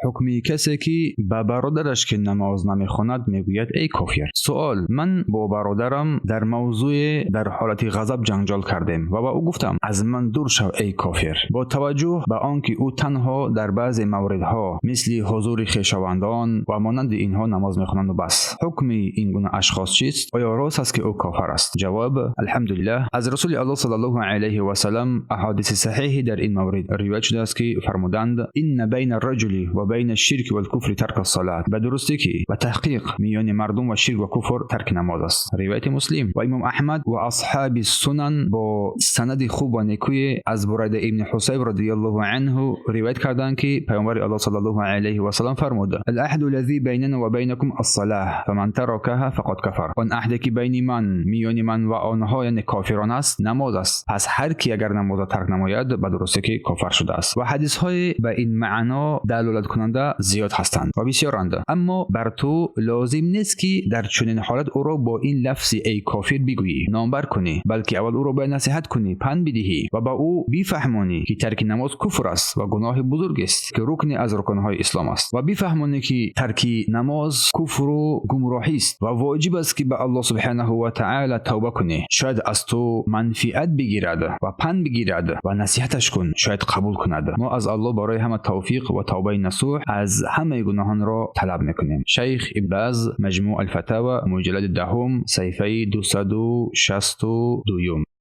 Ҳукми касе, ки ба бародараш, ки намоз намехонад, мегӯяд: «Эй кофир». Суол: ман бо бародарам дар мавзӯе дар ҳолати ғазаб ҷанҷол кардем ва ба ӯ гуфтам: «Аз ман дур шав, эй кофир». Бо таваҷҷӯҳ ба он ки ӯ танҳо дар баъзе мавридҳо, мисли ҳузури хешовандон ва монанди инҳо, намоз мехонанд бас, ҳукми ин гуна ашхос чист? Оё рост аст, ки ӯ кофир аст? Ҷавоб: Алҳамдулиллаҳ, аз Расули Аллоҳ саллаллоҳу алайҳи васалам аҳодиси саҳиҳе дар ин маврид ривоят шудааст, ки фармуданд: «Инна байна арраҷули ва байна ширки валкуфри тарка ссалат». Ба дурустӣ, ки ба таҳқиқ миёни мардум ва ширк ва куфр тарки намоз аст. Ривояти Муслим ва Имом Аҳмад ва асҳоби сунан бо санади хуб ва некӯе аз Бурайда ибни Ҳусайб радиаллоҳу анҳу ривоят карданд, ки Паёмбари Аллоҳ саллаллоҳу алайҳи васалам фармуд: «Алаҳду лазӣ байнана ва байнакум ассалаҳ, фаман таракаҳа фақад кафар». Он аҳде, ки байни ман, миёни ман ва онҳо, яъне кофирон аст, намоз аст. Пас ҳар ки агар намозро тарк намояд, ба дурустӣ ки кофар шудааст. Ва ҳадисҳое ба ин маъно далолаткунанда зиёд ҳастанд ва бисёранд. Аммо бар ту лозим нест, ки дар чунин ҳолат ӯро бо ин лафзи «эй кофир» бигӯӣ, номбар кунӣ, балки аввал ӯро бояд насиҳат кунӣ, панд бидиҳӣ ва ба ӯ бифаҳмонӣ, ки тарки намоз куфр аст ва гуноҳи бузургест, ки рукне аз рукнҳои ислом аст, ва бифаҳмонӣ, ки тарки намоз куфру гумроҳист ва воҷиб аст, ки ба Аллоҳ субҳанаҳу ва таъала тавба кунӣ. Шояд аз ту манфиат бигирад ва панд бигирад ва насиҳаташ кун, шояд қабул кунад. Мо аз Аллоҳ барои ҳама тавфиқ ва тавбаи насӯҳ аз ҳамаи гуноҳонро талаб мекунем. Шайх Ибн Баз, Маҷмӯъ алфатава, муҷаллади 10-ум, саҳифаи 262-юм.